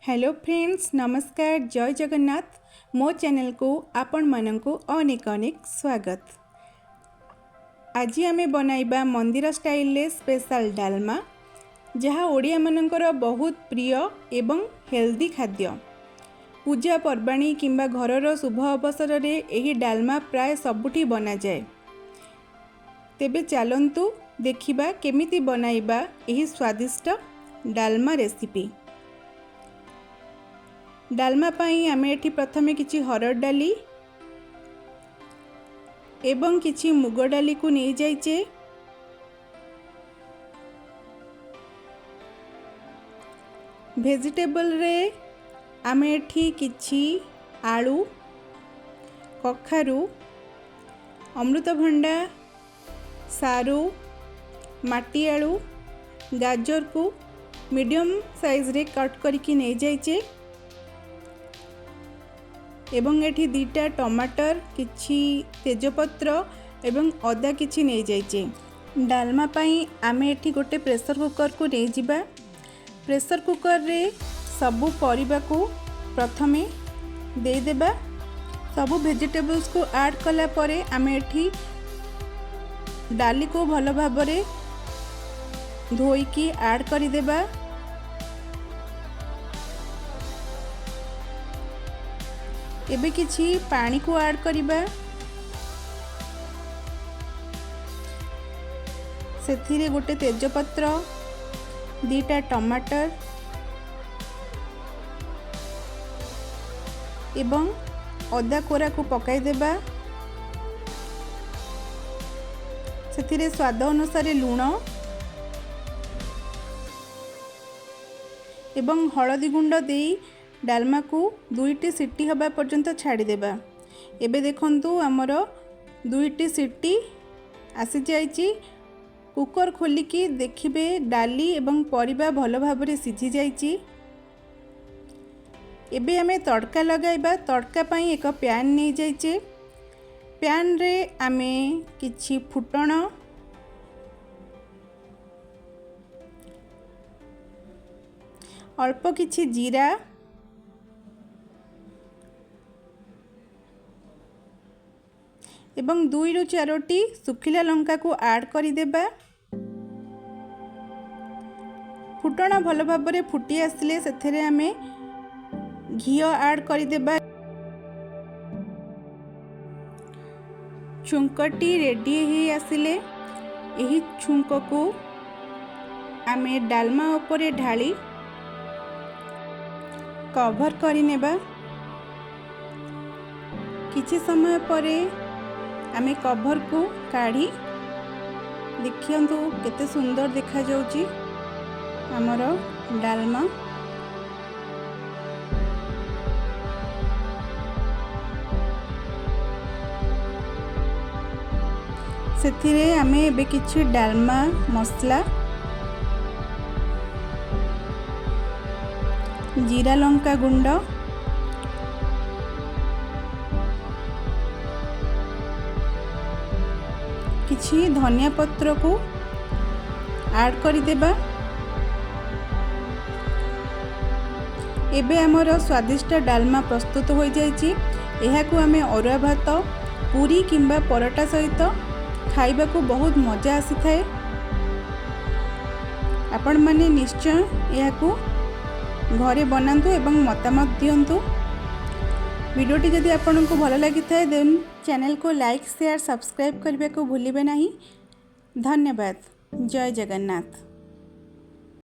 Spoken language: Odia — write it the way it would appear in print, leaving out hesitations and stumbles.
ହ୍ୟାଲୋ ଫ୍ରେଣ୍ଡସ୍, ନମସ୍କାର, ଜୟ ଜଗନ୍ନାଥ। ମୋ ଚ୍ୟାନେଲକୁ ଆପଣମାନଙ୍କୁ ଅନେକ ଅନେକ ସ୍ୱାଗତ। ଆଜି ଆମେ ବନାଇବା ମନ୍ଦିର ଷ୍ଟାଇଲରେ ସ୍ପେଶାଲ ଡାଲମା, ଯାହା ଓଡ଼ିଆମାନଙ୍କର ବହୁତ ପ୍ରିୟ ଏବଂ ହେଲ୍ଦି ଖାଦ୍ୟ। ପୂଜା ପର୍ବାଣୀ କିମ୍ବା ଘରର ଶୁଭ ଅବସରରେ ଏହି ଡାଲମା ପ୍ରାୟ ସବୁଠି ବନାଯାଏ। ତେବେ ଚାଲନ୍ତୁ ଦେଖିବା କେମିତି ବନାଇବା ଏହି ସ୍ୱାଦିଷ୍ଟ ଡାଲମା ରେସିପି। ଡାଲମା ପାଇଁ ଆମେ ଏଠି ପ୍ରଥମେ କିଛି ହରଡ଼ ଡାଲି ଏବଂ କିଛି ମୁଗ ଡାଲିକୁ ନେଇଯାଇଛେ। ଭେଜିଟେବଲରେ ଆମେ ଏଠି କିଛି ଆଳୁ, କଖାରୁ, ଅମୃତଭଣ୍ଡା, ସାରୁ, ମାଟି ଆଳୁ, ଗାଜରକୁ ମିଡ଼ିୟମ୍ ସାଇଜ୍ରେ କଟ୍ କରିକି ନେଇଯାଇଛେ ଏବଂ ଏଠି 2ଟା ଟମାଟର, କିଛି ତେଜପତ୍ର ଏବଂ ଅଦା କିଛି ନେଇଯାଇଛେ। ଡାଲମା ପାଇଁ ଆମେ ଏଠି ଗୋଟେ ପ୍ରେସର କୁକରକୁ ନେଇଯିବା। ପ୍ରେସର କୁକରରେ ସବୁ ପରିବାକୁ ପ୍ରଥମେ ଦେଇଦେବା। ସବୁ ଭେଜିଟେବଲ୍ସକୁ ଆଡ଼୍ କଲା ପରେ ଆମେ ଏଠି ଡାଲିକୁ ଭଲ ଭାବରେ ଧୋଇକି ଆଡ଼୍ କରିଦେବା। ଏବେ କିଛି ପାଣିକୁ ଆଡ଼୍ କରିବା। ସେଥିରେ ଗୋଟେ ତେଜପତ୍ର, 2ଟା ଟମାଟର ଏବଂ ଅଦା କୋରାକୁ ପକାଇଦେବା। ସେଥିରେ ସ୍ୱାଦ ଅନୁସାରେ ଲୁଣ ଏବଂ ହଳଦୀ ଗୁଣ୍ଡ ଦେଇ ଡାଲମାକୁ 2ଟି ସିଟି ହେବା ପର୍ଯ୍ୟନ୍ତ ଛାଡ଼ିଦେବା। ଏବେ ଦେଖନ୍ତୁ, ଆମର 2ଟି ସିଟି ଆସିଯାଇଛି। କୁକର ଖୋଲିକି ଦେଖିବେ, ଡାଲି ଏବଂ ପରିବା ଭଲ ଭାବରେ ସିଝି ଯାଇଛି। ଏବେ ଆମେ ତଡ଼କା ଲଗାଇବା। ତଡ଼କା ପାଇଁ ଏକ ପ୍ୟାନ୍ ନେଇଯାଇଛେ। ପ୍ୟାନ୍ରେ ଆମେ କିଛି ଫୁଟଣ, ଅଳ୍ପ କିଛି ଜିରା ଏବଂ 2ରୁ 4ଟି ଶୁଖିଲା ଲଙ୍କାକୁ ଆଡ଼୍ କରିଦେବା। ଫୁଟଣ ଭଲ ଭାବରେ ଫୁଟି ଆସିଲେ ସେଥିରେ ଆମେ ଘିଅ ଆଡ଼୍ କରିଦେବା। ଛୁଙ୍କଟି ରେଡ଼ି ହେଇ ଆସିଲେ ଏହି ଛୁଙ୍କକୁ ଆମେ ଡାଲମା ଉପରେ ଢାଳି କଭର୍ କରିନେବା। କିଛି ସମୟ ପରେ ଆମେ କଭର୍କୁ କାଢ଼ି ଦେଖନ୍ତୁ, କେତେ ସୁନ୍ଦର ଦେଖାଯାଉଛି ଆମର ଡାଲମା। ସେଥିରେ ଆମେ ଏବେ କିଛି ଡାଲମା ମସଲା, ଜିରା ଲଙ୍କା ଗୁଣ୍ଡ, କିଛି ଧନିଆ ପତ୍ରକୁ ଆଡ଼୍ କରିଦେବା। ଏବେ ଆମର ସ୍ୱାଦିଷ୍ଟ ଡାଲମା ପ୍ରସ୍ତୁତ ହୋଇଯାଇଛି। ଏହାକୁ ଆମେ ଅରୁଆ ଭାତ, ପୁରୀ କିମ୍ବା ପରଟା ସହିତ ଖାଇବାକୁ ବହୁତ ମଜା ଆସିଥାଏ। ଆପଣମାନେ ନିଶ୍ଚୟ ଏହାକୁ ଘରେ ବନାନ୍ତୁ ଏବଂ ମତାମତ ଦିଅନ୍ତୁ। ଭିଡ଼ିଓଟି ଯଦି ଆପଣଙ୍କୁ ଭଲ ଲାଗିଥାଏ, ଦେନ୍ ଚ୍ୟାନେଲକୁ ଲାଇକ୍, ସେୟାର, ସବସ୍କ୍ରାଇବ୍ କରିବାକୁ ଭୁଲିବେ ନାହିଁ। ଧନ୍ୟବାଦ। ଜୟ ଜଗନ୍ନାଥ।